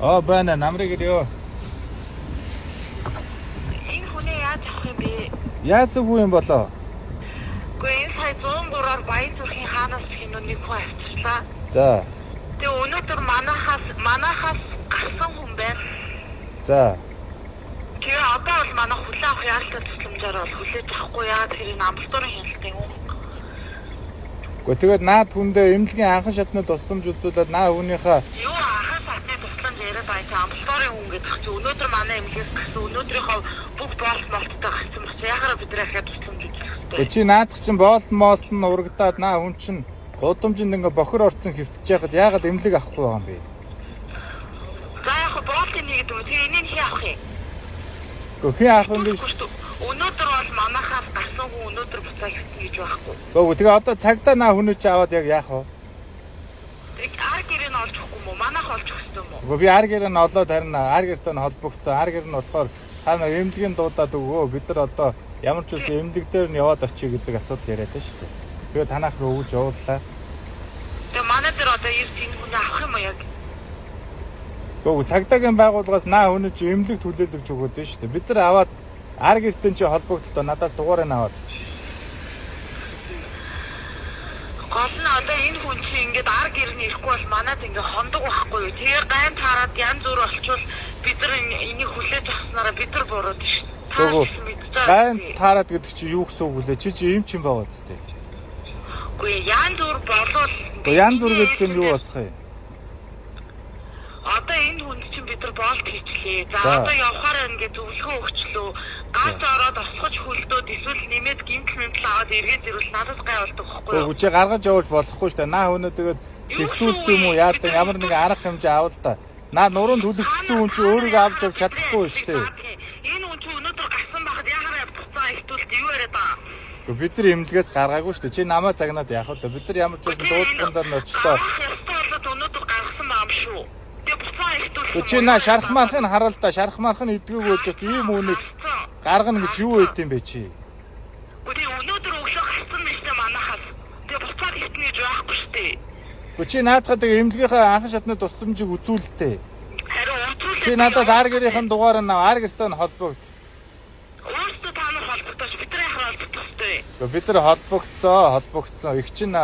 Оо байна намрыг ирё. Энэ хүнээ яаж авах юм бэ? Яаж үгүй юм болоо? Гэхдээ энэ сая 103-аар Баян зүрхийн хаанаас кино нэг хүн авчирлаа. За. Тэгээ өнөөдөр манахаас гарсан хүн байна. За. Тэгээ одоо бол манай хүлээн авах яалтаа тусламжаар бол хүлээж авахгүй яа тэр энэ амбулаторийн хяналтын хүн. Гэхдээ тэгээд наад хүндээ эмнэлгийн анхан шатны тусламж үзүүлээд наа хүнийхээ Юу анхан шатны тусламж яриад байгаа чи амбулаторийн хүн гэдэг чи өнөөдөр манай эмнэлгээс гарсан өнөөдрийнхөө бүх боолт молттой гарсан баг чи яхаараа бид нар ахиад тусламж үзүүлэх Гэхдээ ёстой. чи наадах чинь боолт моолт нь урагдаад наа хүн чинь гудамжинд ингээ бохор орцсон хөвтөж яхад яагаад эмнэлэг авахгүй байгаа юм бэ? За яг хөө боолтын нэг гэдэг юм. Тэгээ энийг хий авах юм? Гэхдээ хэн авах юм бэ? Өнөөдөр бол манахаас гарсан хүн өнөөдөр буцаа хөвтөн гэж байхгүй. Гэхдээ тэгээ одоо цагдаа наа хүнээ чи аваад яг яах вэ? Тэг ар гэрээ нь олж өгөхгүй юм уу? Манайх олж өгөх юм уу? Гэхдээ би ар гэрээ нь олоод харин ар гэртээ нь холбогдсон. Ар гэр нь болохоор та нар эмнэлгийн дуудаад өгөө. Бид нар одоо ямар ч үсэн эмнэлэг дээр нь яваад очие гэдэг асуудал яриад байна шүү дээ. Тэгээ танах руу өгж явууллаа. Тэгээ манай дээр одоо ирж энэ хүнээ авах юм уу яг? Гэхдээ цагдаагийн байгууллагаас наа хүнээ чи эмнэлэг түлээлгэж өгөөд байна шүү дээ. Бид нар аваад ар гэртээ чи холбогдлоо. Надаас дугаарыг нь аваад. Гол нь одоо энэ хүн чи ингээд ар гэр нь ирэхгүй бол манад ингээд хондог байхгүй юу? Тэгээ гайн таарад янз бүр болчвол бид нар энийг хүлээж авснараа бид нар бурууд шүү. Та Үгүй. гэсэн мэдж байгаа. Гайн таарад гэдэг чи юу гэсэн үг лээ? Чи чи юм чин байгаа үстэй. Үгүй янз бүр болвол Гэхдээ янз бүр гэдэг нь юу болох юм? Одоо энэ хүнд чинь бид нар боолт хийчлээ. За За. одоо явхаар ингээд зөвлөгөө өгчлөө. Гац ороод осгож хөлдөөд эсвэл нэмээд гинтл мэнтэл аваад эргээд ирвэл надад гай болдог байхгүй юу? Үгүй чи гаргаж явуулж болохгүй шүү дээ. Наа хүнээ тэгээд хөвтүүлдэг юм уу яадаг ямар нэгэн арга хэмжээ авал та. Наа нуруунд түлэгдсэн хүн чи өөрийгөө авч явж чадахгүй шүү дээ. Энэ хүн чи өнөөдөр гарсан байхад яхаараа явчихсан ихтүүлт юу яриад байгаа? Үгүй бид нар эмнэлгээс гаргаагүй шүү дээ. Чи намаа загнаад яах вэ? Бид нар ямар ч байсан дуудлаган дээр нь очлоо. Гарах ёстой болоод өнөөдөр гаргасан байгаа юм шүү. Тэгээ буцаа ихтүүлсэн. Үгүй чи наа шарх мархыг харал та. Шарх марх нь эдгээг өгч ийм үнийг гаргана гэж юу байд юм бэ чи? Үгүй өнөөдөр өглөө гарсан мэт манахаас. Тэгээ буцаад хитнэ гэж байхгүй шүү дээ. Үгүй чи наадхад тэгээ эмнэлгийнхээ анхан шатны тусламжийг үзүүлэлтээ. Харин үзүүлээ. Чи надаас ар гэрийнхэн дугаар нь ав. Ар гэртээ нь холбогд. Өөртөө та нар холбогдооч бид нар яхаар холбогдох ёстой. Үгүй бид нар холбогдсоо, холбогдсон. Их чинь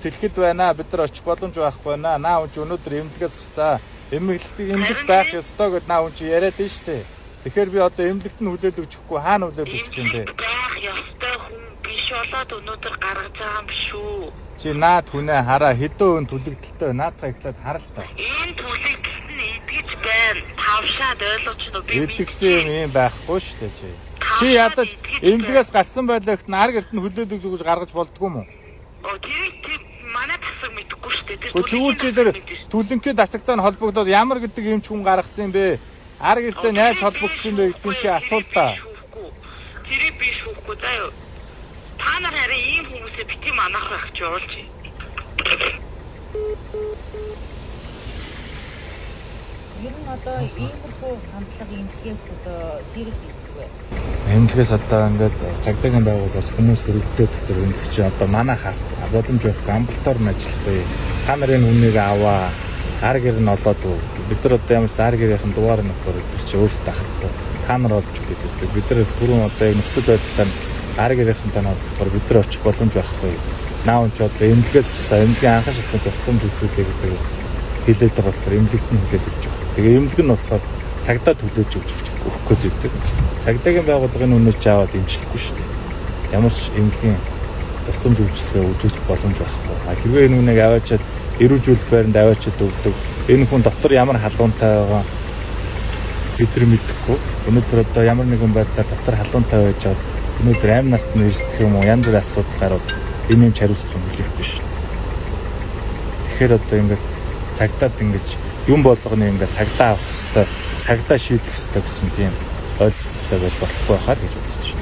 сэлэхэд байна. Бид нар очих боломж байхгүй байна. Наа хүн чи өнөөдөр эмнэлгээс гарцаа. Эмнэлэг эмнэлэг байх ёстой гэд наа хүн чи яриад байна шүү дээ. Тэгэхээр би одоо эмнэлэгт нь хүлээд өгчихгүй хаана хүлээд өгчих юм бэ? Эмнэлэг байх ёстой хүн биш болоод өнөөдөр гаргаж байгаа юм шүү. Чи наад хүнээ хараа хэдэн өн түлэгдэлтэй наадхаа эхлээд харал та. Энэ түлэгдэл нь эдгэж байна. Тавшаад ойлгож байна уу? Би Эдгсэн юм юм байхгүй шүү дээ чи. Чи ядаж эмнэлгээс гарсан байлаа гэхэд нар гэрт нь хүлээд өгч өгч гаргаж болдгоо юм уу? Оо тэрийг тэр манай тасаг мэдэхгүй шүү дээ. Тэр Гэхдээ чүүл чи тэр түлэнкээ дасагтай нь холбогдоод ямар гэдэг юм ч хүн гаргасан юм бэ? Ар гэртээ яаж холбогдсон бэ гэдгийг чи асуул та. Тэрийг би шүүхгүй заа юу. Та нар харин ийм хүмүүсээ бити манах байх чи явуулж. Ер нь одоо иймэрхүү хандлага эмнэлгээс одоо хэрэг хийдэг вэ? Эмнэлгээс одоо ингээд цагдаагийн байгууллагаас хүмүүс хөрөгдөөд тэгэхээр эмнэлэг чи одоо манайх ах боломж байхгүй амбулатор нь ажиллахгүй. Та нарын хүнийг аваа ар гэр нь олоод өг. Бид нар одоо ямар ч ар гэрийнхэн дугаар нь өгөхөөр бид нар чи өөрсдөө авахгүй. Та нар олж өгөх гэдэг. Бид нар түрүүн одоо яг нөхцөл байдлаа ар гэрийнхэнтэй нь холбогдохоор бид нар очих боломж байхгүй. Наа он ч одоо эмнэлгээс гарсаа эмнэлгийн анхан шатны тусламж үзүүлээ гэдэг хэлээд байгаа болохоор эмнэлэгт нь хүлээл өгч байгаа. Тэгээ эмнэлэг нь болохоор цагдаа төлөөж өгч өгөх гээд байдаг. Цагдаагийн байгууллагын үнээр ч аваад эмчлэхгүй шүү дээ. Ямар ч эмнэлгийн тусламж үйлчилгээ үзүүлэх боломж байхгүй. А хэрвээ энэ хүнийг аваачаад эрүүжүүлэх байранд аваачаад өгдөг. Энэ хүн дотор ямар халуунтай байгаа бид нар мэдэхгүй. Өнөөдөр одоо ямар нэгэн байдлаар дотор халуунтай байж байгаад өнөөдөр амь насны эрсдэх юм уу янз бүрийн асуудал гарвал энэ юм ч хариуцлага хүлээхгүй шүү дээ. Тэгэхээр одоо ингээд цагдаад ингэж юм болгоно ингээд цагдаа авах хэвээр, цагдаа шийдэх хэвээр гэсэн тийм ойлголттой байж болохгүй байхаа л гэж бодож байна.